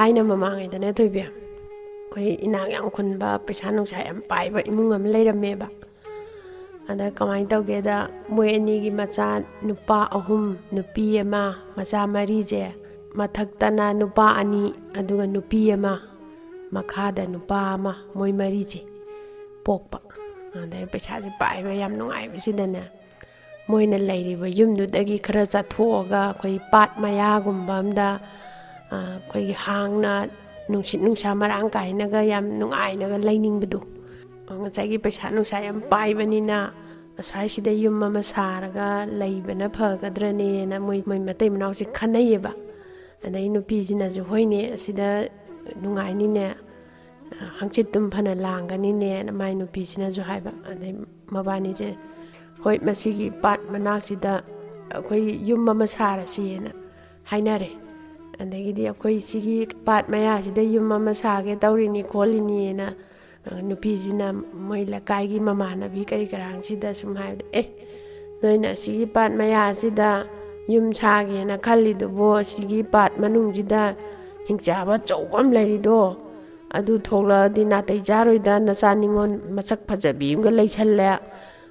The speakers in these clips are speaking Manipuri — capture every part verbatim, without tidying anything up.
ꯊꯥꯏꯅ ꯃꯃꯥꯡꯉꯩꯗꯅꯦ ꯊꯣꯏꯕꯤ, ꯑꯩꯈꯣꯏ ꯏꯅꯥꯛ ꯌꯥꯝ ꯈꯨꯟꯕ, ꯄꯩꯁꯥ ꯅꯨꯡꯁꯥ ꯌꯥꯝ ꯄꯥꯏꯕ ꯏꯃꯨꯡ ꯑꯃ ꯂꯩꯔꯝꯃꯦꯕ꯫ ꯑꯗ ꯀꯃꯥꯏꯅ ꯇꯧꯒꯦꯗ, ꯃꯣꯏ ꯑꯅꯤꯒꯤ ꯃꯆꯥ ꯅꯨꯄꯥ ꯑꯍꯨꯝ, ꯅꯨꯄꯤ ꯑꯃ, ꯃꯆꯥ ꯃꯔꯤꯁꯦ, ꯃꯊꯛꯇꯅ ꯅꯨꯄꯥ ꯑꯅꯤ, ꯑꯗꯨꯒ ꯅꯨꯄꯤ ꯑꯃ, ꯃꯈꯥꯗ ꯅꯨꯄꯥ ꯑꯃ, ꯃꯣꯏ ꯃꯔꯤꯁꯦ ꯄꯣꯛꯄ꯫ ꯑꯗꯩ ꯄꯩꯁꯥꯁꯦ ꯄꯥꯏꯕ ꯌꯥꯝ ꯅꯨꯡꯉꯥꯏꯕꯁꯤꯗꯅꯦ, ꯃꯣꯏꯅ ꯂꯩꯔꯤꯕ ꯌꯨꯝꯗꯨꯗꯒꯤ ꯈꯔ ꯆꯠꯊꯣꯛꯑꯒ ꯑꯩꯈꯣꯏ ꯄꯥꯠ ꯃꯌꯥꯒꯨꯝꯕ ꯑꯝꯗ, ꯑ, ꯑꯩꯈꯣꯏꯒꯤ ꯍꯥꯡꯅ, ꯅꯨꯡꯁꯤꯠ ꯅꯨꯡꯁꯥ ꯃꯔꯥꯡ ꯀꯥꯏꯅꯒ ꯌꯥꯝ ꯅꯨꯡꯉꯥꯏꯅꯒ ꯂꯩꯅꯤꯡꯕꯗꯣ꯫ ꯉꯁꯥꯏꯒꯤ ꯄꯩꯁꯥ ꯅꯨꯡꯁꯥ ꯌꯥꯝ ꯄꯥꯏꯕꯅꯤꯅ ꯑꯁ꯭ꯋꯥꯏꯁꯤꯗ ꯌꯨꯝ ꯑꯃ ꯁꯥꯔꯒ ꯂꯩꯕꯅ ꯐꯒꯗ꯭ꯔꯅꯦꯅ ꯃꯣꯏ, ꯃꯣꯏ ꯃꯇꯩ ꯃꯅꯥꯎꯁꯦ ꯈꯟꯅꯩꯌꯦꯕ꯫ ꯑꯗꯩ ꯅꯨꯄꯤꯁꯤꯅꯁꯨ, "ꯍꯣꯏꯅꯦ, ꯑꯁꯤꯗ ꯅꯨꯡꯉꯥꯏꯅꯤꯅꯦ, ꯍꯪꯆꯤꯠꯇꯨꯝ ꯐꯅ ꯂꯥꯡꯒꯅꯤꯅꯦꯅ" ꯃꯥꯏ ꯅꯨꯄꯤꯁꯤꯅꯁꯨ ꯍꯥꯏꯕ꯫ ꯑꯗꯩ ꯃꯕꯥꯅꯤꯁꯦ, "ꯍꯣꯏ, ꯃꯁꯤꯒꯤ ꯄꯥꯠ ꯃꯅꯥꯛꯁꯤꯗ ꯑꯩꯈꯣꯏ ꯌꯨꯝ ꯑꯃ ꯁꯥꯔꯁꯤꯅ" ꯍꯥꯏꯅꯔꯦ꯫ ꯑꯗꯒꯤꯗꯤ ꯑꯩꯈꯣꯏ ꯁꯤꯒꯤ ꯄꯥꯠ ꯃꯌꯥꯁꯤꯗ ꯌꯨꯝ ꯑꯃ ꯁꯥꯒꯦ ꯇꯧꯔꯤꯅꯤ ꯈꯣꯠꯂꯤꯅꯤꯅ, ꯑ, ꯅꯨꯄꯤꯁꯤꯅ ꯃꯣꯏ ꯂꯩꯀꯥꯏꯒꯤ ꯃꯃꯥꯟꯅꯕꯤ ꯀꯔꯤ ꯀꯔꯥꯡꯁꯤꯗ ꯁꯨꯝ ꯍꯥꯏꯕꯗ, "ꯑꯦ, ꯅꯣꯏꯅ ꯑꯁꯤꯒꯤ ꯄꯥꯠ ꯃꯌꯥꯁꯤꯗ ꯌꯨꯝ ꯁꯥꯒꯦꯅ ꯈꯜꯂꯤꯗꯨꯕꯨ, ꯑꯁꯤꯒꯤ ꯄꯥꯠ ꯃꯅꯨꯡꯁꯤꯗ ꯍꯤꯡꯆꯥꯕ ꯑꯆꯧꯕ ꯑꯃ ꯂꯩꯔꯤꯗꯣ, ꯑꯗꯨ ꯊꯣꯛꯂꯛꯑꯗꯤ ꯅꯥꯇꯩ ꯆꯥꯔꯣꯏꯗ, ꯅꯆꯥ ꯅꯤꯉꯣꯜ ꯃꯁꯛ ꯐꯖꯕꯤ ꯑꯃꯒ ꯂꯩꯁꯜꯂꯦ꯫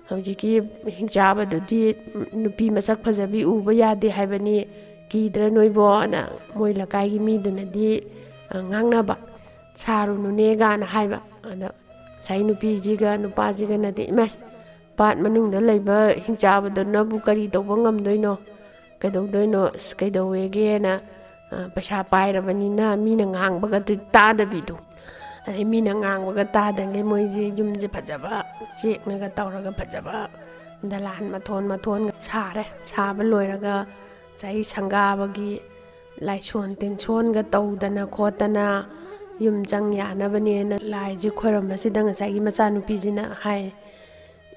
ꯍꯧꯖꯤꯛꯀꯤ ꯍꯤꯡꯆꯥꯕꯗꯨꯗꯤ ꯅꯨꯄꯤ ꯃꯁꯛ ꯐꯖꯕꯤ ꯎꯕ ꯌꯥꯗꯦ ꯍꯥꯏꯕꯅꯤ, ꯀꯤꯗ꯭ꯔꯥ ꯅꯣꯏꯕꯣꯅ?" ꯃꯣꯏ ꯂꯩꯀꯥꯏꯒꯤ ꯃꯤꯗꯨꯅꯗꯤ, ꯑ, ꯉꯥꯡꯅꯕ, "ꯁꯥꯔꯨꯅꯨꯅꯦ" ꯒꯥꯅ ꯍꯥꯏꯕ꯫ ꯑꯗ ꯉꯁꯥꯏ ꯅꯨꯄꯤꯁꯤꯒ ꯅꯨꯄꯥꯁꯤꯒꯅꯗꯤ, "ꯏꯃꯥꯏ, ꯄꯥꯠ ꯃꯅꯨꯡꯗ ꯂꯩꯕ ꯍꯤꯡꯆꯥꯕꯗꯨꯅꯕꯨ ꯀꯔꯤ ꯇꯧꯕ ꯉꯝꯗꯣꯏꯅꯣ? ꯀꯩꯗꯧꯗꯣꯏꯅꯣ? ꯑꯁ, ꯀꯩꯗꯧꯋꯦꯒꯦꯅ, ꯑ, ꯄꯩꯁꯥ ꯄꯥꯏꯔꯕꯅꯤꯅ ꯃꯤꯅ ꯉꯥꯡꯕꯒ ꯇꯥꯗꯕꯤꯗꯣ꯫ ꯑꯗꯩ ꯃꯤꯅ ꯉꯥꯡꯕꯒ ꯇꯥꯗꯉꯩ ꯃꯣꯏꯁꯦ ꯌꯨꯝꯁꯦ ꯐꯖꯕ ꯆꯦꯛꯅꯒ ꯇꯧꯔꯒ ꯐꯖꯕ ꯗꯂꯥꯟ ꯃꯊꯣꯟ ꯃꯊꯣꯟꯒ ꯁꯥꯔꯦ꯫ ꯁꯥꯕ ꯂꯣꯏꯔꯒ ꯉꯁꯥꯏ ꯁꯪꯒꯥꯕꯒꯤ ꯂꯥꯏꯁꯣꯟ ꯇꯤꯟꯁꯣꯟꯒ ꯇꯧꯗꯅ ꯈꯣꯠꯇꯅ ꯌꯨꯝ ꯆꯪ ꯌꯥꯅꯕꯅꯦꯅ ꯂꯥꯏꯁꯦ ꯈꯣꯏꯔꯝꯕꯁꯤꯗ ꯉꯁꯥꯏꯒꯤ ꯃꯆꯥꯅꯨꯄꯤꯁꯤꯅ ꯍꯥꯏ,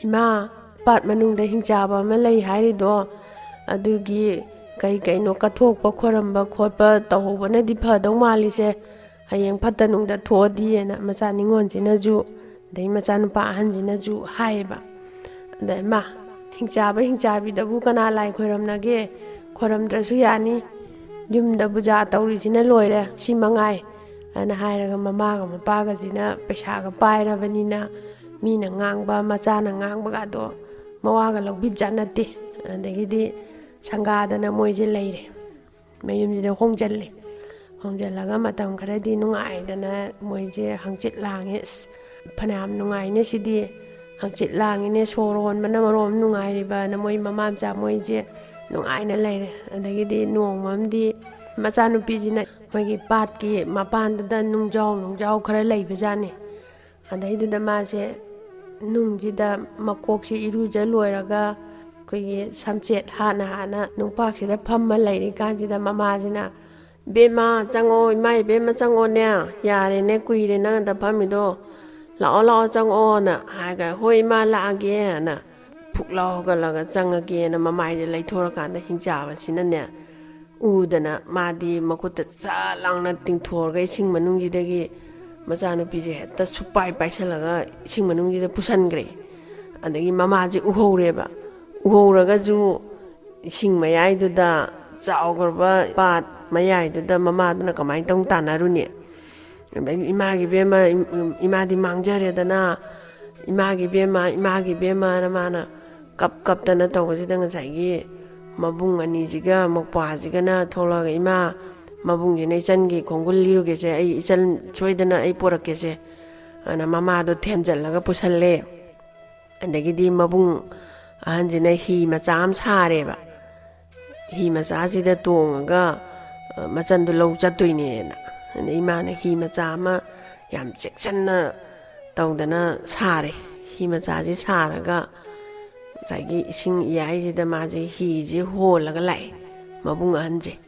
"ꯏꯃꯥ, ꯄꯥꯠ ꯃꯅꯨꯡꯗ ꯍꯤꯡꯆꯥꯕ ꯑꯃ ꯂꯩ ꯍꯥꯏꯔꯤꯗꯣ, ꯑꯗꯨꯒꯤ ꯀꯩ ꯀꯩꯅꯣ ꯀꯠꯊꯣꯛꯄ ꯈꯣꯏꯔꯝꯕ ꯈꯣꯠꯄ ꯇꯧꯍꯧꯕꯅꯗꯤ ꯐꯗꯧ ꯃꯥꯜꯂꯤꯁꯦ, ꯍꯌꯦꯡ ꯐꯠꯇ ꯅꯨꯡꯗ ꯊꯣꯛꯑꯗꯤꯅ" ꯃꯆꯥ ꯅꯤꯉꯣꯜꯁꯤꯅꯁꯨ, ꯑꯗꯩ ꯃꯆꯥꯅꯨꯄꯥ ꯑꯍꯟꯁꯤꯅꯁꯨ ꯍꯥꯏꯌꯦꯕ꯫ ꯑꯗ, "ꯏꯃꯥ, ꯍꯤꯡꯆꯥꯕ ꯍꯤꯡꯆꯥꯕꯤꯗꯕꯨ ꯀꯅꯥ ꯂꯥꯏ ꯈꯣꯏꯔꯝꯅꯒꯦ? ꯈꯣꯏꯔꯝꯗ꯭ꯔꯁꯨ ꯌꯥꯅꯤ꯫ ꯌꯨꯝꯗ ꯄꯨꯖꯥ ꯇꯧꯔꯤꯁꯤꯅ ꯂꯣꯏꯔꯦ, ꯁꯤ ꯃꯉꯥꯏ" ꯑꯅ ꯍꯥꯏꯔꯒ, ꯃꯃꯥꯒ ꯃꯄꯥꯒꯁꯤꯅ ꯄꯩꯁꯥꯒ ꯄꯥꯏꯔꯕꯅꯤꯅ, ꯃꯤꯅ ꯉꯥꯡꯕ, ꯃꯆꯥꯅ ꯉꯥꯡꯕꯒꯗꯣ ꯃꯋꯥꯒ ꯂꯧꯕꯤꯕꯖꯥꯠ ꯅꯠꯇꯦ꯫ ꯑꯗꯒꯤꯗꯤ ꯁꯪꯒꯥꯗꯅ ꯃꯣꯏꯁꯦ ꯂꯩꯔꯦ, ꯃꯌꯨꯝꯁꯤꯗ ꯍꯣꯡꯖꯜꯂꯦ꯫ ꯍꯣꯡꯖꯜꯂꯒ ꯃꯇꯝ ꯈꯔꯗꯤ ꯅꯨꯡꯉꯥꯏꯗꯅ ꯃꯣꯏꯁꯦ ꯍꯪꯆꯤꯠ ꯂꯥꯡꯉꯦ꯫ "ꯑꯁ, ꯐꯅꯌꯥꯝ ꯅꯨꯡꯉꯥꯏꯅꯦ ꯁꯤꯗꯤ, ꯍꯪꯆꯤꯠ ꯂꯥꯡꯉꯤꯅꯦ, ꯁꯣꯔ ꯍꯣꯟꯕꯅ ꯃꯔꯣꯝ ꯅꯨꯡꯉꯥꯏꯔꯤꯕꯅ" ꯃꯣꯏ ꯃꯃꯥ ꯃꯆꯥ ꯃꯣꯏꯁꯦ ꯅꯨꯡꯉꯥꯏꯅ ꯂꯩꯔꯦ꯫ ꯑꯗꯒꯤꯗꯤ ꯅꯣꯡꯃ ꯑꯃꯗꯤ ꯃꯆꯥꯅꯨꯄꯤꯁꯤꯅ ꯃꯣꯏꯒꯤ ꯄꯥꯠꯀꯤ ꯃꯄꯥꯟꯗꯨꯗ ꯅꯨꯡꯖꯥꯎ ꯅꯨꯡꯖꯥꯎ ꯈꯔ ꯂꯩꯕꯖꯥꯠꯅꯤ꯫ ꯑꯗꯩꯗꯨꯗ ꯃꯥꯁꯦ ꯅꯨꯡꯁꯤꯗ ꯃꯀꯣꯛꯁꯦ ꯏꯔꯨꯖ ꯂꯣꯏꯔꯒ, ꯑꯩꯈꯣꯏꯒꯤ ꯁꯝꯆꯦꯠ ꯍꯥꯟꯅ ꯍꯥꯟꯅ ꯅꯨꯡꯄꯥꯛꯁꯤꯗ ꯐꯝꯃ ꯂꯩꯔꯤꯀꯥꯟꯁꯤꯗ, ꯃꯃꯥꯁꯤꯅ, "ꯏꯕꯦꯝꯃ, ꯆꯪꯉꯣ, ꯏꯃꯥ ꯏꯕꯦꯝꯃ, ꯆꯪꯉꯣꯅꯦ, ꯌꯥꯔꯦꯅꯦ, ꯀꯨꯏꯔꯦ ꯅꯪ ꯑꯗ ꯐꯝꯃꯤꯗꯣ, ꯂꯥꯛꯑꯣ, ꯂꯥꯛꯑꯣ, ꯆꯪꯉꯛꯑꯣꯅ" ꯍꯥꯏꯔꯒ, "ꯍꯣꯏ ꯏꯃꯥ, ꯂꯥꯛꯑꯒꯦꯅ" ꯐꯨꯛ ꯂꯥꯎ ꯍꯧꯒꯠꯂꯒ ꯆꯪꯉꯒꯦꯅ ꯃꯃꯥꯏꯁꯦ ꯂꯩꯊꯣꯔꯀꯥꯟꯗ, ꯍꯤꯡꯆꯥꯕꯁꯤꯅꯅꯦ, ꯎꯗꯅ ꯃꯥꯗꯤ ꯃꯈꯨꯠꯇ ꯆꯥ ꯂꯥꯎꯅ ꯇꯤꯡꯊꯣꯔꯒ ꯏꯁꯤꯡ ꯃꯅꯨꯡꯁꯤꯗꯒꯤ ꯃꯆꯥꯅꯨꯄꯤꯁꯦ ꯍꯦꯛꯇ ꯁꯨꯛꯄꯥꯏ ꯄꯥꯏꯁꯜꯂꯒ ꯏꯁꯤꯡ ꯃꯅꯨꯡꯁꯤꯗ ꯄꯨꯁꯟꯈ꯭ꯔꯦ꯫ ꯑꯗꯒꯤ ꯃꯃꯥꯁꯦ ꯎꯍꯧꯔꯦꯕ꯫ ꯎꯍꯧꯔꯒꯁꯨ ꯏꯁꯤꯡ ꯃꯌꯥꯏꯗꯨꯗ, ꯆꯥꯎꯈ꯭ꯔꯕ ꯄꯥꯠ ꯃꯌꯥꯏꯗꯨꯗ ꯃꯃꯥꯗꯨꯅ ꯀꯃꯥꯏꯅ ꯇꯧ ꯇꯥꯟꯅꯔꯨꯅꯤ? ꯑꯗꯒꯤ "ꯏꯃꯥꯒꯤ ꯏꯕꯦꯝꯃ, ꯏꯃꯥꯗꯤ ꯃꯥꯡꯖꯔꯦꯗꯅ, ꯏꯃꯥꯒꯤ ꯏꯕꯦꯝꯃ, ꯏꯃꯥꯒꯤ ꯏꯕꯦꯝꯃꯅ" ꯃꯥꯅ ꯀꯞ ꯀꯞꯇꯅ ꯇꯧꯕꯁꯤꯗ, ꯉꯁꯥꯏꯒꯤ ꯃꯕꯨꯡ ꯑꯅꯤꯁꯤꯒ ꯃꯧꯄ꯭ꯋꯥꯁꯤꯒꯅ ꯊꯣꯛꯂꯛꯑꯒ, "ꯏꯃꯥ, ꯃꯕꯨꯡꯁꯤꯅ ꯏꯆꯟꯒꯤ ꯈꯣꯡꯒꯨꯜ ꯂꯤꯔꯨꯒꯦꯁꯦ, ꯑꯩ ꯏꯆꯟ ꯁꯣꯏꯗꯅ ꯑꯩ ꯄꯣꯔꯛꯀꯦꯁꯦ" ꯑꯅ ꯃꯃꯥꯗꯣ ꯊꯦꯝꯖꯤꯜꯂꯒ ꯄꯨꯁꯜꯂꯦ꯫ ꯑꯗꯒꯤꯗꯤ ꯃꯕꯨꯡ ꯑꯍꯟꯁꯤꯅ ꯍꯤ ꯃꯆꯥ ꯑꯃ ꯁꯥꯔꯦꯕ꯫ ꯍꯤ ꯃꯆꯥꯁꯤꯗ ꯇꯣꯡꯉꯒ, ꯑ, ꯃꯆꯟꯗꯣ ꯂꯧ ꯆꯠꯇꯣꯏꯅꯦꯅ꯫ ꯑꯗꯩ ꯏꯃꯥꯅ ꯍꯤ ꯃꯆꯥ ꯑꯃ ꯌꯥꯝ ꯆꯦꯛꯁꯤꯟꯅ ꯇꯧꯗꯅ ꯁꯥꯔꯦ꯫ ꯍꯤ ꯃꯆꯥꯁꯤ ꯁꯥꯔꯒ ꯉꯁꯥꯏꯒꯤ ꯏꯁꯤꯡ ꯏꯌꯥꯏꯁꯤꯗ ꯃꯥꯁꯦ ꯍꯤꯁꯦ ꯍꯣꯜꯂꯒ ꯂꯥꯛꯑꯦ, ꯃꯕꯨꯡ ꯑꯍꯟꯁꯦ꯫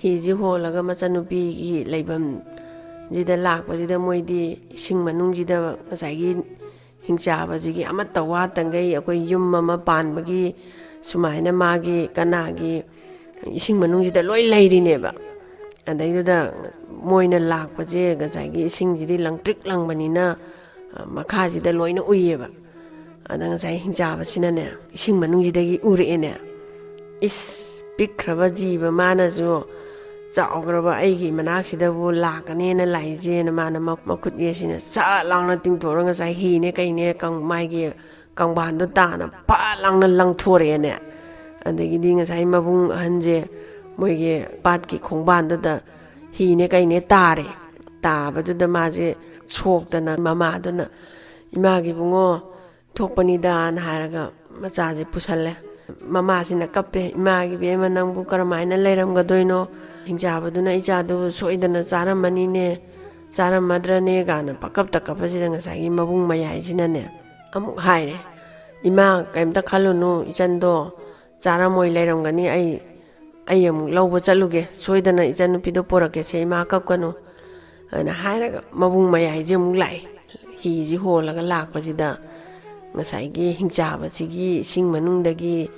ꯍꯤꯁꯦ ꯍꯣꯜꯂꯒ ꯃꯆꯟꯅꯨꯄꯤꯒꯤ ꯂꯩꯐꯝꯁꯤꯗ ꯂꯥꯛꯄꯁꯤꯗ, ꯃꯣꯏꯗꯤ ꯏꯁꯤꯡ ꯃꯅꯨꯡꯁꯤꯗ ꯉꯁꯥꯏꯒꯤ ꯍꯤꯡꯆꯥꯕꯁꯤꯒꯤ ꯑꯃꯠꯇ ꯋꯥꯠꯇꯉꯩ, ꯑꯩꯈꯣꯏ ꯌꯨꯝ ꯑꯃ ꯄꯥꯟꯕꯒꯤ ꯁꯨꯃꯥꯏꯅ ꯃꯥꯒꯤ ꯀꯅꯥꯒꯤ ꯏꯁꯤꯡ ꯃꯅꯨꯡꯁꯤꯗ ꯂꯣꯏ ꯂꯩꯔꯤꯅꯦꯕ꯫ ꯑꯗꯩꯗꯨꯗ ꯃꯣꯏꯅ ꯂꯥꯛꯄꯁꯦ, ꯉꯁꯥꯏꯒꯤ ꯏꯁꯤꯡꯁꯤꯗꯤ ꯂꯪꯇ꯭ꯔꯤꯛ ꯂꯪꯕꯅꯤꯅ, ꯑ, ꯃꯈꯥꯁꯤꯗ ꯂꯣꯏꯅ ꯎꯏꯌꯦꯕ꯫ ꯑꯗ ꯉꯁꯥꯏ ꯍꯤꯡꯆꯥꯕꯁꯤꯅꯅꯦ, ꯏꯁꯤꯡ ꯃꯅꯨꯡꯁꯤꯗꯒꯤ ꯎꯔꯛꯑꯦꯅꯦ꯫ ꯏꯁ! ꯄꯤꯛꯈ꯭ꯔꯕ ꯖꯤꯕ ꯃꯥꯅꯁꯨ ꯆꯥꯎꯈ꯭ꯔꯕ ꯑꯩꯒꯤ ꯃꯅꯥꯛꯁꯤꯗꯕꯨ ꯂꯥꯛꯀꯅꯦꯅ ꯂꯥꯛꯏꯁꯦꯅ ꯃꯥꯅ ꯃ-, ꯃꯈꯨꯠ ꯌꯦꯠꯁꯤꯅ ꯁꯠ ꯂꯥꯎꯅ ꯇꯤꯡꯊꯣꯛꯑꯒ ꯉꯁꯥꯏ ꯍꯤꯅꯦ ꯀꯩꯅꯦ ꯀꯪ-, ꯃꯥꯒꯤ ꯀꯪꯕꯥꯟꯗꯣ ꯇꯥꯅ ꯐꯠ ꯂꯥꯎꯅ ꯂꯪꯊꯣꯔꯛꯑꯦꯅꯦ꯫ ꯑꯗꯒꯤꯗꯤ ꯉꯁꯥꯏ ꯃꯕꯨꯡ ꯑꯍꯟꯁꯦ ꯃꯣꯏꯒꯤ ꯄꯥꯠꯀꯤ ꯈꯣꯡꯕꯥꯟꯗꯨꯗ ꯍꯤꯅꯦ ꯀꯩꯅꯦ ꯇꯥꯔꯦ꯫ ꯇꯥꯕꯗꯨꯗ ꯃꯥꯁꯦ ꯁꯣꯛꯇꯅ ꯃꯃꯥꯗꯨꯅ, "ꯏꯃꯥꯒꯤ ꯏꯕꯨꯡꯉꯣ, ꯊꯣꯛꯄꯅꯤꯗꯥꯅ" ꯍꯥꯏꯔꯒ ꯃꯆꯥꯁꯦ ꯄꯨꯁꯜꯂꯦ꯫ ꯃꯃꯥꯁꯤꯅ ꯀꯞꯄꯦ, "ꯏꯃꯥꯒꯤ ꯏꯕꯦꯝꯃ, ꯅꯪꯕꯨ ꯀꯔꯝꯍꯥꯏꯅ ꯂꯩꯔꯝꯒꯗꯣꯏꯅꯣ? ꯍꯤꯡꯆꯥꯕꯗꯨꯅ ꯏꯆꯥꯗꯨ ꯁꯣꯏꯗꯅ ꯆꯥꯔꯝꯃꯅꯤꯅꯦ, ꯆꯥꯔꯝꯃꯗ꯭ꯔꯅꯦ?" ꯀꯥꯏꯅ ꯄꯀꯞꯇ ꯀꯞꯄꯁꯤꯗ ꯉꯁꯥꯏꯒꯤ ꯃꯕꯨꯡ ꯃꯌꯥꯏꯁꯤꯅꯅꯦ ꯑꯃꯨꯛ ꯍꯥꯏꯔꯦ, "ꯏꯃꯥ, ꯀꯩꯝꯇ ꯈꯜꯂꯨꯅꯨ, ꯏꯆꯟꯗꯣ ꯆꯥꯔꯝꯃꯣꯏ ꯂꯩꯔꯝꯒꯅꯤ, ꯑꯩ, ꯑꯩ ꯑꯃꯨꯛ ꯂꯧꯕ ꯆꯠꯂꯨꯒꯦ, ꯁꯣꯏꯗꯅ ꯏꯆꯟꯅꯨꯄꯤꯗꯣ ꯄꯨꯔꯛꯀꯦꯁꯦ, ꯏꯃꯥ ꯀꯞꯀꯅꯨ" ꯍꯥꯏꯅ ꯍꯥꯏꯔꯒ ꯃꯕꯨꯡ ꯃꯌꯥꯏꯁꯦ ꯑꯃꯨꯛ ꯂꯥꯛꯑꯦ꯫ ꯍꯤꯁꯤ ꯍꯣꯜꯂꯒ ꯂꯥꯛꯄꯁꯤꯗ ꯉꯁꯥꯏꯒꯤ ꯍꯤꯡꯆꯥꯕꯁꯤꯒꯤ ꯏꯁꯤꯡ ꯃꯅꯨꯡꯗꯒꯤ,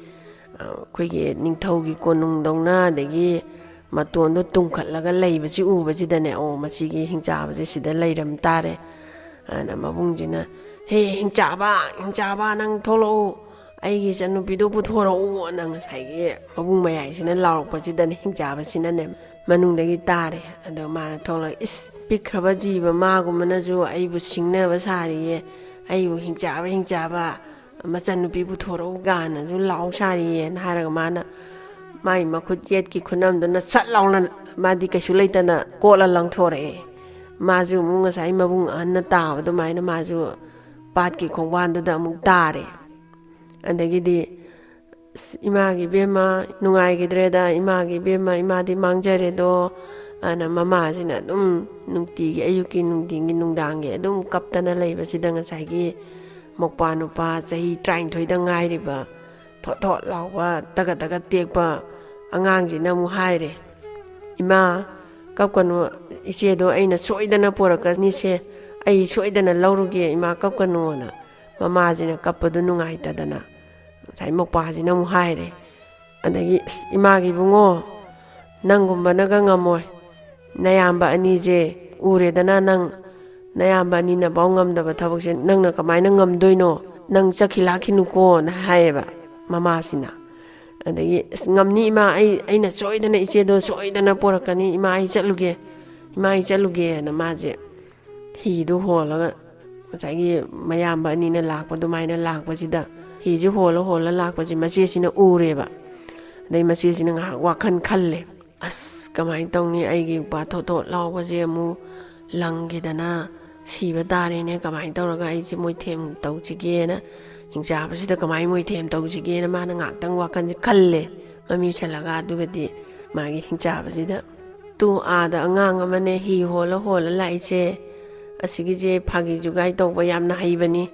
ꯑ, ꯑꯩꯈꯣꯏꯒꯤ ꯅꯤꯡꯊꯧꯒꯤ ꯀꯣꯅꯨꯡꯗꯧꯅ, ꯑꯗꯒꯤ ꯃꯇꯣꯟꯗꯣ ꯇꯨꯝꯈꯠꯂꯒ ꯂꯩꯕꯁꯤ ꯎꯕꯁꯤꯗꯅꯦ, "ꯑꯣ, ꯃꯁꯤꯒꯤ ꯍꯤꯡꯆꯥꯕꯁꯦ ꯁꯤꯗ ꯂꯩꯔꯝ ꯇꯥꯔꯦ" ꯍꯥꯏꯅ ꯃꯕꯨꯡꯁꯤꯅ, "ꯍꯦ, ꯍꯤꯡꯆꯥꯕ, ꯍꯤꯡꯆꯥꯕ, ꯅꯪ ꯊꯣꯛꯂꯛꯎ, ꯑꯩꯒꯤ ꯏꯆꯟꯅꯨꯄꯤꯗꯣ ꯄꯨꯊꯣꯔꯛꯎꯅ" ꯉꯁꯥꯏꯒꯤ ꯃꯕꯨꯡ ꯃꯌꯥꯏꯁꯤꯅ ꯂꯥꯎꯔꯛꯄꯁꯤꯗꯅꯦ, ꯍꯤꯡꯆꯥꯕꯁꯤꯅꯅꯦ ꯃꯅꯨꯡꯗꯒꯤ ꯇꯥꯔꯦ꯫ ꯑꯗꯣ ꯃꯥꯅ ꯊꯣꯛꯂꯛ, "ꯏꯁ, ꯄꯤꯛꯈ꯭ꯔꯕ ꯖꯤꯕ ꯃꯥꯒꯨꯝꯕꯅꯁꯨ ꯑꯩꯕꯨ ꯁꯤꯡꯅꯕ ꯁꯥꯔꯤꯌꯦ, ꯑꯩꯕꯨ ꯍꯤꯡꯆꯥꯕ, ꯍꯤꯡꯆꯥꯕ, ꯃꯆꯟꯅꯨꯄꯤ ꯄꯨꯊꯣꯔꯛꯎ" ꯀꯥꯏꯅꯁꯨ ꯂꯥꯎ ꯁꯥꯔꯤꯌꯦꯅ ꯍꯥꯏꯔꯒ ꯃꯥꯅ ꯃꯥꯏ ꯃꯈꯨꯠ ꯌꯦꯠꯀꯤ ꯈꯨꯅꯝꯗꯨꯅ ꯁꯠ ꯂꯥꯎꯅ, ꯃꯥꯗꯤ ꯀꯩꯁꯨ ꯂꯩꯇꯅ ꯀꯣꯠꯂ ꯂꯪꯊꯣꯔꯛꯑꯦ꯫ ꯃꯥꯁꯨ ꯑꯃꯨꯛ ꯉꯁꯥꯏ ꯃꯕꯨꯡ ꯑꯍꯟꯅ ꯇꯥꯕ ꯑꯗꯨꯃꯥꯏꯅ ꯃꯥꯁꯨ ꯄꯥꯠꯀꯤ ꯈꯣꯡꯕꯥꯟꯗꯨꯗ ꯑꯃꯨꯛ ꯇꯥꯔꯦ꯫ ꯑꯗꯒꯤꯗꯤ, "ꯑꯁ, ꯏꯃꯥꯒꯤ ꯏꯕꯦꯝꯃ, ꯅꯨꯡꯉꯥꯏꯈꯤꯗ꯭ꯔꯦꯗ, ꯏꯃꯥꯒꯤ ꯏꯕꯦꯝꯃ, ꯏꯃꯥꯗꯤ ꯃꯥꯡꯖꯔꯦꯗꯣ" ꯑꯅ ꯃꯃꯥꯁꯤꯅ ꯑꯗꯨꯝ ꯅꯨꯡꯇꯤꯒꯤ ꯑꯌꯨꯛꯀꯤ, ꯅꯨꯡꯊꯤꯟꯒꯤ, ꯅꯨꯡꯗꯥꯡꯒꯤ ꯑꯗꯨꯝ ꯀꯞꯇꯅ ꯂꯩꯕꯁꯤꯗ ꯉꯁꯥꯏꯒꯤ ꯃꯧꯄ꯭ꯋꯥ ꯅꯨꯄꯥ ꯆꯍꯤ ꯇꯔꯥꯅꯤꯊꯣꯏꯗ ꯉꯥꯏꯔꯤꯕ ꯊꯣꯠ ꯊꯣꯠ ꯂꯥꯎꯕ, ꯇꯒꯠ ꯇꯒꯠ ꯇꯦꯛꯄ ꯑꯉꯥꯡꯁꯤꯅ ꯑꯃꯨꯛ ꯍꯥꯏꯔꯦ, "ꯏꯃꯥ, ꯀꯞꯀꯅꯨ, ꯏꯆꯦꯗꯣ ꯑꯩꯅ ꯁꯣꯏꯗꯅ ꯄꯣꯔꯛꯀꯅꯤꯁꯦ, ꯑꯩ ꯁꯣꯏꯗꯅ ꯂꯧꯔꯨꯒꯦ, ꯏꯃꯥ, ꯀꯞꯀꯅꯨꯅ" ꯃꯃꯥꯁꯤꯅ ꯀꯞꯄꯗꯨ ꯅꯨꯡꯉꯥꯏꯇꯗꯅ ꯉꯁꯥꯏ ꯃꯧꯄ꯭ꯋꯥꯁꯤꯅ ꯑꯃꯨꯛ ꯍꯥꯏꯔꯦ꯫ ꯑꯗꯒꯤ, "ꯑꯁ, ꯏꯃꯥꯒꯤ ꯏꯕꯨꯡꯉꯣ, ꯅꯪꯒꯨꯝꯕꯅꯒ ꯉꯝꯃꯣꯏ, ꯅꯌꯥꯝꯕ ꯑꯅꯤꯁꯦ ꯎꯔꯦꯗꯅ ꯅꯪ, ꯅꯌꯥꯝꯕ ꯑꯅꯤꯅꯐꯥꯎ ꯉꯝꯗꯕ ꯊꯕꯛꯁꯦ ꯅꯪꯅ ꯀꯃꯥꯏꯅ ꯉꯝꯗꯣꯏꯅꯣ? ꯅꯪ ꯆꯠꯈꯤ ꯂꯥꯛꯈꯤꯅꯨꯀꯣꯅ" ꯍꯥꯏꯌꯦꯕ ꯃꯃꯥꯁꯤꯅ꯫ ꯑꯗꯒꯤ, "ꯑꯁ, ꯉꯝꯅꯤ ꯏꯃꯥ, ꯑꯩ, ꯑꯩꯅ ꯁꯣꯏꯗꯅ ꯏꯆꯦꯗꯣ ꯁꯣꯏꯗꯅ ꯄꯣꯔꯛꯀꯅꯤ, ꯏꯃꯥ, ꯑꯩ ꯆꯠꯂꯨꯒꯦ, ꯏꯃꯥ, ꯑꯩ ꯆꯠꯂꯨꯒꯦꯅ" ꯃꯥꯁꯦ ꯍꯤꯗꯨ ꯍꯣꯜꯂꯒ, ꯉꯁꯥꯏꯒꯤ ꯃꯌꯥꯝꯕ ꯑꯅꯤꯅ ꯂꯥꯛꯄ ꯑꯗꯨꯃꯥꯏꯅ ꯂꯥꯛꯄꯁꯤꯗ, ꯍꯤꯁꯦ ꯍꯣꯜꯂ ꯍꯣꯜꯂ ꯂꯥꯛꯄꯁꯦ ꯃꯆꯦꯁꯤꯅ ꯎꯔꯦꯕ꯫ ꯑꯗꯩ ꯃꯆꯦꯁꯤꯅ ꯉꯥꯏꯍꯥꯛ ꯋꯥꯈꯜ ꯈꯜꯂꯦ, "ꯑꯁ, ꯀꯃꯥꯏꯅ ꯇꯧꯅꯤ? ꯑꯩꯒꯤ ꯎꯄꯥ ꯊꯣꯠ ꯊꯣꯠ ꯂꯥꯎꯕꯁꯦ ꯑꯃꯨꯛ ꯂꯪꯈꯤꯗꯅ ꯁꯤꯕ ꯇꯥꯔꯦꯅꯦ, ꯀꯃꯥꯏꯅ ꯇꯧꯔꯒ ꯑꯩꯁꯦ ꯃꯣꯏꯊꯦꯝ ꯇꯧꯁꯤꯒꯦꯅ, ꯍꯤꯡꯆꯥꯕꯁꯤꯗ ꯀꯃꯥꯏꯅ ꯃꯣꯏꯊꯦꯝ ꯇꯧꯁꯤꯒꯦꯅ" ꯃꯥꯅ ꯉꯥꯏꯍꯥꯛꯇꯪ ꯋꯥꯈꯜꯁꯦ ꯈꯜꯂꯦ, ꯃꯃꯤꯠ ꯎꯏꯁꯜꯂꯒ꯫ ꯑꯗꯨꯒꯗꯤ ꯃꯥꯒꯤ ꯍꯤꯡꯆꯥꯕꯁꯤꯗ, "ꯇꯨ, ꯑꯥꯗ ꯑꯉꯥꯡ ꯑꯃꯅꯦ ꯍꯤ ꯍꯣꯜꯂ ꯍꯣꯜꯂ ꯂꯥꯛꯏꯁꯦ, ꯑꯁꯤꯒꯤꯁꯦ ꯐꯥꯒꯤ ꯖꯨꯒꯥꯏ ꯇꯧꯕ ꯌꯥꯝꯅ ꯍꯩꯕꯅꯤ,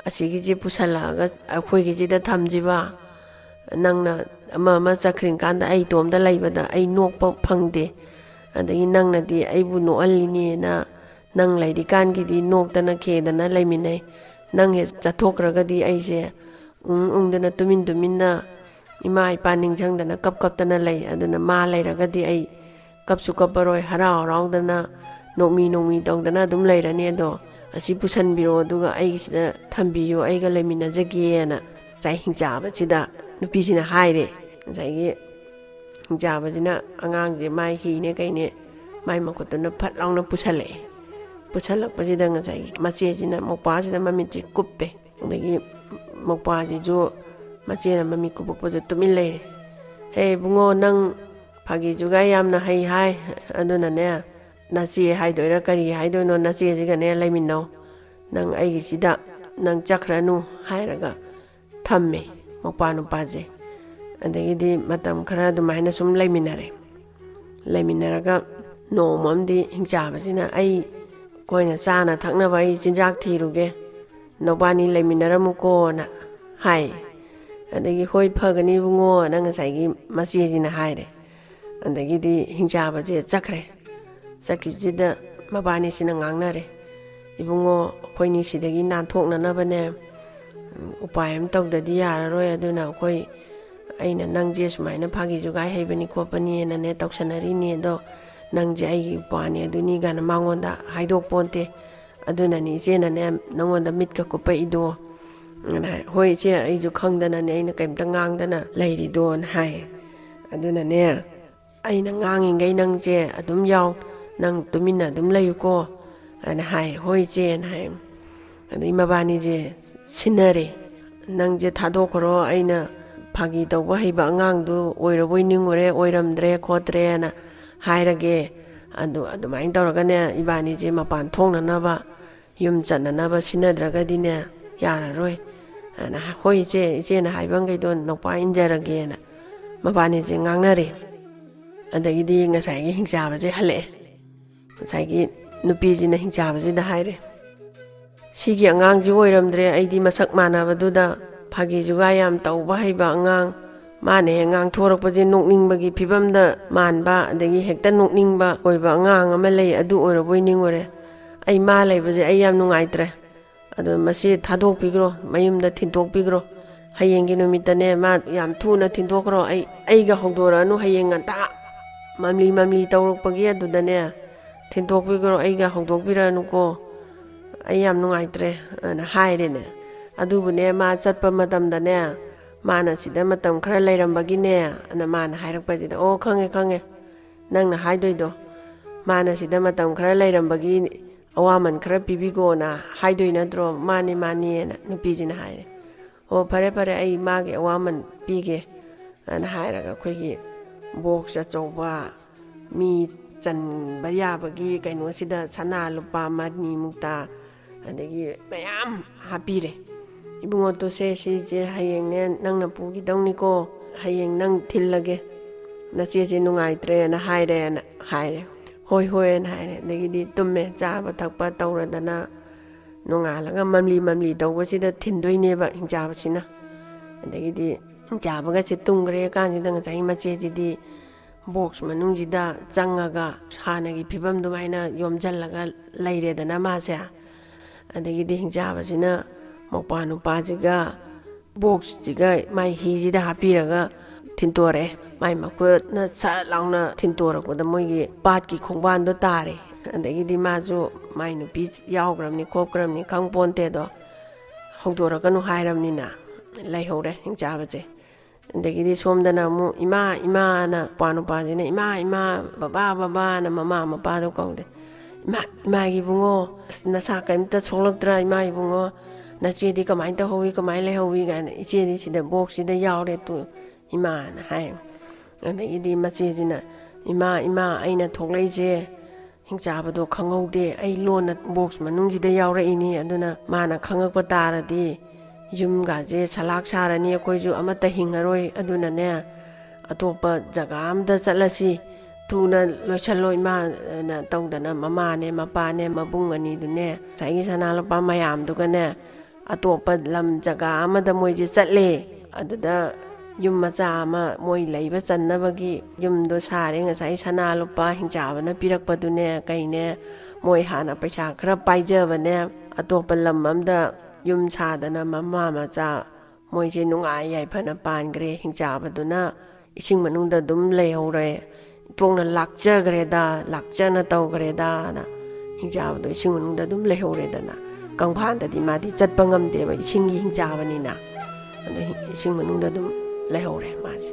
ꯑꯁꯤꯒꯤꯁꯦ ꯄꯨꯁꯜꯂꯛꯑꯒ ꯑꯩꯈꯣꯏꯒꯤꯁꯤꯗ ꯊꯝꯁꯤꯕ, ꯅꯪꯅ ꯑꯃ ꯑꯃ ꯆꯠꯈ꯭ꯔꯤꯀꯥꯟꯗ ꯑꯩ ꯏꯇꯣꯝꯗ ꯂꯩꯕꯗ ꯑꯩ ꯅꯣꯛꯄ ꯐꯪꯗꯦ, ꯑꯗꯒꯤ ꯅꯪꯅꯗꯤ ꯑꯩꯕꯨ ꯅꯣꯛꯍꯜꯂꯤꯅꯦꯅ ꯅꯪ ꯂꯩꯔꯤꯀꯥꯟꯒꯤꯗꯤ ꯅꯣꯛꯇꯅ ꯈꯦꯗꯅ ꯂꯩꯃꯤꯟꯅꯩ, ꯅꯪ ꯍꯦꯛ ꯆꯠꯊꯣꯛꯈ꯭ꯔꯒꯗꯤ ꯑꯩꯁꯦ ꯎꯪ ꯎꯪꯗꯅ ꯇꯨꯃꯤꯟ ꯇꯨꯃꯤꯟꯅ ꯏꯃꯥ ꯏꯄꯥ ꯅꯤꯡꯁꯤꯡꯗꯅ ꯀꯞ ꯀꯞꯇꯅ ꯂꯩ꯫ ꯑꯗꯨꯅ ꯃꯥ ꯂꯩꯔꯒꯗꯤ ꯑꯩ ꯀꯞꯁꯨ ꯀꯞꯄꯔꯣꯏ, ꯍꯔꯥꯎ ꯍꯔꯥꯎꯗꯅ ꯅꯣꯛꯃꯤ ꯅꯣꯛꯃꯤ ꯇꯧꯗꯅ ꯑꯗꯨꯝ ꯂꯩꯔꯅꯤ꯫ ꯑꯗꯣ ꯑꯁꯤ ꯄꯨꯁꯟꯕꯤꯔꯣ, ꯑꯗꯨꯒ ꯑꯩꯒꯤꯁꯤꯗ ꯊꯝꯕꯤꯌꯨ, ꯑꯩꯒ ꯂꯩꯃꯤꯟꯅꯖꯒꯦꯅ" ꯉꯁꯥꯏ ꯍꯤꯡꯆꯥꯕꯁꯤꯗ ꯅꯨꯄꯤꯁꯤꯅ ꯍꯥꯏꯔꯦ꯫ ꯉꯁꯥꯏꯒꯤ ꯍꯤꯡꯆꯥꯕꯁꯤꯅ ꯑꯉꯥꯡꯁꯦ ꯃꯥꯏ ꯍꯤꯅꯦ ꯀꯩꯅꯦ ꯃꯥꯏ ꯃꯈꯨꯠꯇꯨꯅ ꯐꯠ ꯂꯥꯎꯅ ꯄꯨꯁꯜꯂꯛꯑꯦ꯫ ꯄꯨꯁꯜꯂꯛꯄꯁꯤꯗ ꯉꯁꯥꯏꯒꯤ ꯃꯆꯦꯁꯤꯅ ꯃꯧꯄ꯭ꯋꯥꯁꯤꯗ ꯃꯃꯤꯠꯁꯤ ꯀꯨꯞꯄꯦ꯫ ꯑꯗꯒꯤ ꯃꯧꯄ꯭ꯋꯥꯁꯤꯁꯨ ꯃꯆꯦꯅ ꯃꯃꯤꯠ ꯀꯨꯞꯄꯛꯄꯁꯨ ꯇꯨꯃꯤꯟ ꯂꯩꯔꯦ꯫ "ꯍꯦ ꯏꯕꯨꯡꯉꯣ, ꯅꯪ ꯐꯥꯒꯤ ꯖꯨꯒꯥꯏ ꯌꯥꯝꯅ ꯍꯩ ꯍꯥꯏ, ꯑꯗꯨꯅꯅꯦ, ꯅꯆꯦ ꯍꯥꯏꯗꯣꯏꯔꯥ ꯀꯔꯤ ꯍꯥꯏꯗꯣꯏꯅꯣ, ꯅꯆꯦꯁꯤꯒꯅꯦ ꯂꯩꯃꯤꯟꯅꯧ, ꯅꯪ ꯑꯩꯒꯤꯁꯤꯗ ꯅꯪ ꯆꯠꯈ꯭ꯔꯅꯨ" ꯍꯥꯏꯔꯒ ꯊꯝꯃꯦ ꯃꯧꯄ꯭ꯋꯥ ꯅꯨꯄꯥꯁꯦ꯫ ꯑꯗꯒꯤꯗꯤ ꯃꯇꯝ ꯈꯔ ꯑꯗꯨꯃꯥꯏꯅ ꯁꯨꯝ ꯂꯩꯃꯤꯟꯅꯔꯦ꯫ ꯂꯩꯃꯤꯟꯅꯔꯒ ꯅꯣꯡꯃ ꯑꯃꯗꯤ ꯍꯤꯡꯆꯥꯕꯁꯤꯅ, "ꯑꯩ, ꯑꯩꯈꯣꯏꯅ ꯆꯥꯅ ꯊꯛꯅꯕ ꯑꯩ ꯆꯤꯟꯖꯥꯛ ꯊꯤꯔꯨꯒꯦ, ꯅꯕꯥꯅꯤ ꯂꯩꯃꯤꯟꯅꯔꯝꯃꯨꯀꯣꯅ" ꯍꯥꯏ꯫ ꯑꯗꯒꯤ, "ꯍꯣꯏ, ꯐꯒꯅꯤ ꯏꯕꯨꯡꯉꯣꯅ" ꯉꯁꯥꯏꯒꯤ ꯃꯆꯦꯁꯤꯅ ꯍꯥꯏꯔꯦ꯫ ꯑꯗꯒꯤꯗꯤ ꯍꯤꯡꯆꯥꯕꯁꯦ ꯆꯠꯈ꯭ꯔꯦ꯫ ꯆꯠꯈꯤꯕꯁꯤꯗ ꯃꯕꯥꯅꯤꯁꯤꯅ ꯉꯥꯡꯅꯔꯦ, "ꯏꯕꯨꯡꯉꯣ, ꯑꯩꯈꯣꯏꯅꯤ ꯁꯤꯗꯒꯤ ꯅꯥꯟꯊꯣꯛꯅꯅꯕꯅꯦ, ꯎꯝ, ꯎꯄꯥꯏ ꯑꯃ ꯇꯧꯗꯗꯤ ꯌꯥꯔꯔꯣꯏ꯫ ꯑꯗꯨꯅ ꯑꯩꯈꯣꯏ, ꯑꯩꯅ ꯅꯪꯁꯦ ꯁꯨꯃꯥꯏꯅ ꯐꯥꯒꯤ ꯖꯨꯒꯥꯏ ꯍꯩꯕꯅꯤ ꯈꯣꯠꯄꯅꯤꯅꯅꯦ ꯇꯧꯁꯟꯅꯔꯤꯅꯤ꯫ ꯑꯗꯣ ꯅꯪꯁꯦ ꯑꯩꯒꯤ ꯎꯄꯥꯅꯤ ꯑꯗꯨꯅꯤ" ꯀꯥꯏꯅ ꯃꯉꯣꯟꯗ ꯍꯥꯏꯗꯣꯛꯄꯣꯟꯇꯦ꯫ "ꯑꯗꯨꯅꯅꯤ ꯏꯆꯦꯅꯅꯦ ꯅꯪꯉꯣꯟꯗ ꯃꯤꯠꯀ ꯀꯨꯞꯄꯛꯏꯗꯣ, ꯑꯗ ꯍꯥꯏ, "ꯍꯣꯏ ꯏꯆꯦ, ꯑꯩꯁꯨ ꯈꯪꯗꯅꯅꯦ ꯑꯩꯅ ꯀꯩꯝꯇ ꯉꯥꯡꯗꯅ ꯂꯩꯔꯤꯗꯣꯅ" ꯍꯥꯏ꯫ "ꯑꯗꯨꯅꯅꯦ, ꯑꯩꯅ ꯉꯥꯡꯉꯤꯈꯩ ꯅꯪꯁꯦ ꯑꯗꯨꯝ ꯌꯥꯎ, ꯅꯪ ꯇꯨꯃꯤꯟꯅ ꯑꯗꯨꯝ ꯂꯩꯌꯨꯀꯣ" ꯑꯅ ꯍꯥꯏ꯫ "ꯍꯣꯏ ꯏꯆꯦꯅ" ꯍꯥꯏ꯫ ꯑꯗꯩ ꯃꯕꯥꯅꯤꯁꯦ ꯁꯤꯟꯅꯔꯦ꯫ "ꯅꯪꯁꯦ ꯊꯥꯗꯣꯛꯈ꯭ꯔꯣ, ꯑꯩꯅ ꯐꯥꯒꯤ ꯇꯧꯕ ꯍꯩꯕ ꯑꯉꯥꯡꯗꯨ ꯑꯣꯏꯔꯕꯣꯏ ꯅꯤꯡꯉꯨꯔꯦ, ꯑꯣꯏꯔꯝꯗ꯭ꯔꯦ ꯈꯣꯠꯇ꯭ꯔꯦꯅ ꯍꯥꯏꯔꯒꯦ꯫ ꯑꯗꯨ ꯑꯗꯨꯃꯥꯏꯅ ꯇꯧꯔꯒꯅꯦ, ꯏꯕꯥꯅꯤꯁꯦ ꯃꯄꯥꯟ ꯊꯣꯛꯅꯅꯕ, ꯌꯨꯝ ꯆꯠꯅꯅꯕ ꯁꯤꯟꯅꯗ꯭ꯔꯒꯗꯤꯅꯦ ꯌꯥꯔꯔꯣꯏ" ꯑꯅ꯫ "ꯍꯣꯏ ꯏꯆꯦ, ꯏꯆꯦꯅ ꯍꯥꯏꯕꯈꯩꯗꯣ ꯅꯧꯄꯥ ꯏꯟꯖꯔꯒꯦꯅ" ꯃꯕꯥꯅꯤꯁꯦ ꯉꯥꯡꯅꯔꯦ꯫ ꯑꯗꯒꯤꯗꯤ ꯉꯁꯥꯏꯒꯤ ꯍꯤꯡꯆꯥꯕꯁꯦ ꯍꯜꯂꯛꯑꯦ꯫ ꯉꯁꯥꯏꯒꯤ ꯅꯨꯄꯤꯁꯤꯅ ꯍꯤꯡꯆꯥꯕꯁꯤꯗ ꯍꯥꯏꯔꯦ, "ꯁꯤꯒꯤ ꯑꯉꯥꯡꯁꯤ ꯑꯣꯏꯔꯝꯗ꯭ꯔꯦ, ꯑꯩꯗꯤ ꯃꯁꯛ ꯃꯥꯟꯅꯕꯗꯨꯗ ꯐꯥꯒꯤ ꯖꯨꯒꯥꯏ ꯌꯥꯝ ꯇꯧꯕ ꯍꯩꯕ ꯑꯉꯥꯡ, ꯃꯥꯅ ꯍꯦꯛ ꯉꯥꯡꯊꯣꯔꯛꯄꯁꯦ ꯅꯣꯛꯅꯤꯡꯕꯒꯤ ꯐꯤꯕꯝꯗ ꯃꯥꯟꯕ, ꯑꯗꯒꯤ ꯍꯦꯛꯇ ꯅꯣꯛꯅꯤꯡꯕ ꯑꯣꯏꯕ ꯑꯉꯥꯡ ꯑꯃ ꯂꯩ, ꯑꯗꯨ ꯑꯣꯏꯔꯕꯣꯏ ꯅꯤꯡꯉꯨꯔꯦ꯫ ꯑꯩ ꯃꯥ ꯂꯩꯕꯁꯦ ꯑꯩ ꯌꯥꯝ ꯅꯨꯡꯉꯥꯏꯇ꯭ꯔꯦ꯫ ꯑꯗꯣ ꯃꯁꯤ ꯊꯥꯗꯣꯛꯄꯤꯈ꯭ꯔꯣ, ꯃꯌꯨꯝꯗ ꯊꯤꯟꯗꯣꯛꯄꯤꯈ꯭ꯔꯣ꯫ ꯍꯌꯦꯡꯒꯤ ꯅꯨꯃꯤꯠꯇꯅꯦ ꯃꯥ ꯌꯥꯝ ꯊꯨꯅ ꯊꯤꯟꯗꯣꯛꯈ꯭ꯔꯣ, ꯑꯩ, ꯑꯩꯒ ꯍꯧꯗꯣꯔꯛꯑꯅꯨ, ꯍꯌꯦꯡ ꯉꯟꯇꯥ ꯃꯝꯂꯤ ꯃꯝꯂꯤ ꯇꯧꯔꯛꯄꯒꯤ ꯑꯗꯨꯗꯅꯦ ꯊꯤꯟꯗꯣꯛꯄꯤꯈ꯭ꯔꯣ, ꯑꯩꯒ ꯍꯧꯗꯣꯛꯄꯤꯔꯛꯑꯅꯨꯀꯣ, ꯑꯩ ꯌꯥꯝ ꯅꯨꯡꯉꯥꯏꯇ꯭ꯔꯦ" ꯑꯅ ꯍꯥꯏꯔꯦꯅꯦ꯫ ꯑꯗꯨꯕꯨꯅꯦ, ꯃꯥ ꯆꯠꯄ ꯃꯇꯝꯗꯅꯦ, ꯃꯥꯅ ꯁꯤꯗ ꯃꯇꯝ ꯈꯔ ꯂꯩꯔꯝꯕꯒꯤꯅꯦ ꯑꯅ ꯃꯥꯅ ꯍꯥꯏꯔꯛꯄꯁꯤꯗ, "ꯑꯣ, ꯈꯪꯉꯦ, ꯈꯪꯉꯦ, ꯅꯪꯅ ꯍꯥꯏꯗꯣꯏꯗꯣ, ꯃꯥꯅ ꯁꯤꯗ ꯃꯇꯝ ꯈꯔ ꯂꯩꯔꯝꯕꯒꯤ ꯑꯋꯥꯃꯟ ꯈꯔ ꯄꯤꯕꯤꯒꯣꯅ ꯍꯥꯏꯗꯣꯏ ꯅꯠꯇ꯭ꯔꯣ?" "ꯃꯥꯅꯤ, ꯃꯥꯅꯤꯅ" ꯅꯨꯄꯤꯁꯤꯅ ꯍꯥꯏꯔꯦ꯫ "ꯑꯣ, ꯐꯔꯦ, ꯐꯔꯦ, ꯑꯩ ꯃꯥꯒꯤ ꯑꯋꯥꯃꯟ ꯄꯤꯒꯦ" ꯑꯅ ꯍꯥꯏꯔꯒ ꯑꯩꯈꯣꯏꯒꯤ ꯕꯣꯛꯁ ꯑꯆꯧꯕ, ꯃꯤ ꯆꯟꯕ ꯌꯥꯕꯒꯤ ꯀꯩꯅꯣꯁꯤꯗ ꯁꯅꯥ ꯂꯨꯄꯥ, ꯃꯅꯤ ꯃꯨꯛꯇ, ꯑꯗꯒꯤ ꯃꯌꯥꯝ ꯍꯥꯞꯄꯤꯔꯦ꯫ "ꯏꯕꯨꯡꯉꯣ, ꯇꯨꯁꯦ, ꯁꯤꯁꯦ ꯍꯌꯦꯡꯅꯦ ꯅꯪꯅ ꯄꯨꯈꯤꯗꯧꯅꯤꯀꯣ, ꯍꯌꯦꯡ ꯅꯪ ꯊꯤꯜꯂꯒꯦ, ꯅꯆꯦꯁꯦ ꯅꯨꯡꯉꯥꯏꯇ꯭ꯔꯦꯅ ꯍꯥꯏꯔꯦꯅ" ꯍꯥꯏꯔꯦ꯫ "ꯍꯣꯏ, ꯍꯣꯏꯅ" ꯍꯥꯏꯔꯦ꯫ ꯑꯗꯒꯤꯗꯤ ꯇꯨꯝꯃꯦ, ꯆꯥꯕ ꯊꯛꯄ ꯇꯧꯔꯗꯅ ꯅꯣꯡꯉꯥꯜꯂꯒ ꯃꯝꯂꯤ ꯃꯝꯂꯤ ꯇꯧꯕꯁꯤꯗ ꯊꯤꯟꯗꯣꯏꯅꯦꯕ ꯍꯤꯡꯆꯥꯕꯁꯤꯅ꯫ ꯑꯗꯒꯤꯗꯤ ꯍꯤꯡꯆꯥꯕꯒꯁꯦ ꯇꯨꯝꯈ꯭ꯔꯦ ꯀꯥꯟꯁꯤꯗ ꯉꯁꯥꯏꯒꯤ ꯃꯆꯦꯁꯤꯗꯤ ꯕꯣꯛꯁ ꯃꯅꯨꯡꯁꯤꯗ ꯆꯪꯉꯒ ꯍꯥꯟꯅꯒꯤ ꯐꯤꯕꯝ ꯑꯗꯨꯃꯥꯏꯅ ꯌꯣꯝꯁꯤꯜꯂꯒ ꯂꯩꯔꯦꯗꯅ ꯃꯥꯁꯦ꯫ ꯑꯗꯒꯤꯗꯤ ꯍꯤꯡꯆꯥꯕꯁꯤꯅ ꯃꯧꯄꯥ ꯅꯨꯄꯥꯁꯤꯒ ꯕꯣꯛꯁꯁꯤꯒ ꯃꯥꯏ ꯍꯤꯁꯤꯗ ꯍꯥꯞꯄꯤꯔꯒ ꯊꯤꯟꯇꯣꯔꯛꯑꯦ꯫ ꯃꯥꯏ ꯃꯈꯨꯠꯅ ꯁꯠ ꯂꯥꯎꯅ ꯊꯤꯟꯇꯣꯔꯛꯄꯗ ꯃꯣꯏꯒꯤ ꯄꯥꯠꯀꯤ ꯈꯣꯡꯕꯥꯟꯗꯣ ꯇꯥꯔꯦ꯫ ꯑꯗꯒꯤꯗꯤ ꯃꯥꯁꯨ ꯃꯥꯏ ꯅꯨꯄꯤ ꯌꯥꯎꯈ꯭ꯔꯕꯅꯤ ꯈꯣꯠꯈ꯭ꯔꯕꯅꯤ ꯈꯪ ꯄꯣꯟꯇꯦꯗꯣ꯫ ꯍꯧꯗꯣꯔꯛꯀꯅꯨ ꯍꯥꯏꯔꯕꯅꯤꯅ ꯂꯩꯍꯧꯔꯦ ꯍꯤꯡꯆꯥꯕꯁꯦ꯫ ꯑꯗꯒꯤꯗꯤ ꯁꯣꯝꯗꯅ ꯑꯃꯨꯛ "ꯏꯃꯥ, ꯏꯃꯥꯅ", ꯅꯨꯄꯥ ꯅꯨꯄꯥꯁꯤꯅ "ꯏꯃꯥ, ꯏꯃꯥ, ꯕꯕꯥ, ꯕꯕꯥꯅ" ꯃꯃꯥ ꯃꯄꯥꯗꯣ ꯀꯧꯗꯦ꯫ "ꯏꯃꯥ, ꯏꯃꯥꯒꯤ ꯏꯕꯨꯡꯉꯣ, ꯑꯁ, ꯅꯁꯥ ꯀꯔꯤꯝꯇ ꯁꯣꯛꯂꯛꯇ꯭ꯔꯥ ꯏꯃꯥ ꯏꯕꯨꯡꯉꯣ? ꯅꯆꯦꯗꯤ ꯀꯃꯥꯏꯅ ꯇꯧꯍꯧꯋꯤ, ꯀꯃꯥꯏꯅ ꯂꯩꯍꯧꯋꯤ?" ꯀꯥꯏꯅ, "ꯏꯆꯦꯗꯤ ꯁꯤꯗ ꯕꯣꯛꯁꯁꯤꯗ ꯌꯥꯎꯔꯦ ꯇꯨ ꯏꯃꯥꯅ" ꯍꯥꯏ꯫ ꯑꯗꯒꯤꯗꯤ ꯃꯆꯦꯁꯤꯅ "ꯏꯃꯥ, ꯏꯃꯥ, ꯑꯩꯅ ꯊꯣꯛꯂꯛꯏꯁꯦ ꯍꯤꯡꯆꯥꯕꯗꯣ ꯈꯪꯍꯧꯗꯦ, ꯑꯩ ꯂꯣꯟꯅ ꯕꯣꯛꯁ ꯃꯅꯨꯡꯁꯤꯗ ꯌꯥꯎꯔꯛꯏꯅꯤ, ꯑꯗꯨꯅ ꯃꯥꯅ ꯈꯪꯉꯛꯄ ꯇꯥꯔꯗꯤ ꯌꯨꯝꯒꯥꯁꯦ ꯁꯂꯥꯛ ꯁꯥꯔꯅꯤ, ꯑꯩꯈꯣꯏꯁꯨ ꯑꯃꯠꯇ ꯍꯤꯡꯉꯔꯣꯏ, ꯑꯗꯨꯅꯅꯦ ꯑꯇꯣꯞꯄ ꯖꯒꯥ ꯑꯝꯗ ꯆꯠꯂꯁꯤ, ꯊꯨꯅ ꯂꯣꯏꯁꯜꯂꯣ ꯏꯃꯥꯅ" ꯇꯧꯗꯅ ꯃꯃꯥꯅꯦ ꯃꯄꯥꯅꯦ ꯃꯕꯨꯡ ꯑꯅꯤꯗꯨꯅꯦ ꯉꯁꯥꯏꯒꯤ ꯁꯅꯥ ꯂꯨꯄꯥ ꯃꯌꯥꯝꯗꯨꯒꯅꯦ ꯑꯇꯣꯞꯄ ꯂꯝ ꯖꯒꯥ ꯑꯃꯗ ꯃꯣꯏꯁꯦ ꯆꯠꯂꯦ꯫ ꯑꯗꯨꯗ ꯌꯨꯝ ꯃꯆꯥ ꯑꯃ ꯃꯣꯏ ꯂꯩꯕ ꯆꯟꯅꯕꯒꯤ ꯌꯨꯝꯗꯣ ꯁꯥꯔꯦ꯫ ꯉꯁꯥꯏ ꯁꯅꯥ ꯂꯨꯄꯥ ꯍꯤꯡꯆꯥꯕꯅ ꯄꯤꯔꯛꯄꯗꯨꯅꯦ ꯀꯩꯅꯦ, ꯃꯣꯏ ꯍꯥꯟꯅ ꯄꯩꯁꯥ ꯈꯔ ꯄꯥꯏꯖꯕꯅꯦ, ꯑꯇꯣꯞꯄ ꯂꯝ ꯑꯃꯗ ꯌꯨꯝ ꯁꯥꯗꯅ ꯃꯃꯥ ꯃꯆꯥ ꯃꯣꯏꯁꯦ ꯅꯨꯡꯉꯥꯏ ꯌꯥꯏꯐꯅ ꯄꯥꯟꯈ꯭ꯔꯦ꯫ ꯍꯤꯡꯆꯥꯕꯗꯨꯅ ꯏꯁꯤꯡ ꯃꯅꯨꯡꯗ ꯑꯗꯨꯝ ꯂꯩꯍꯧꯔꯦ꯫ "ꯏꯟꯊꯣꯛꯅ ꯂꯥꯛꯆꯈ꯭ꯔꯦꯗ, ꯂꯥꯛꯆꯅ ꯇꯧꯈ꯭ꯔꯦꯗꯅ" ꯍꯤꯡꯆꯥꯕꯗꯣ ꯏꯁꯤꯡ ꯃꯅꯨꯡꯗ ꯑꯗꯨꯝ ꯂꯩꯍꯧꯔꯦꯗꯅ꯫ ꯀꯪꯐꯥꯟꯗꯗꯤ ꯃꯥꯗꯤ ꯆꯠꯄ ꯉꯝꯗꯦꯕ, ꯏꯁꯤꯡꯒꯤ ꯍꯤꯡꯆꯥꯕꯅꯤꯅ꯫ ꯑꯗꯣ ꯍꯤ-, ꯏꯁꯤꯡ ꯃꯅꯨꯡꯗ ꯑꯗꯨꯝ ꯂꯩꯍꯧꯔꯦ ꯃꯥꯁꯦ꯫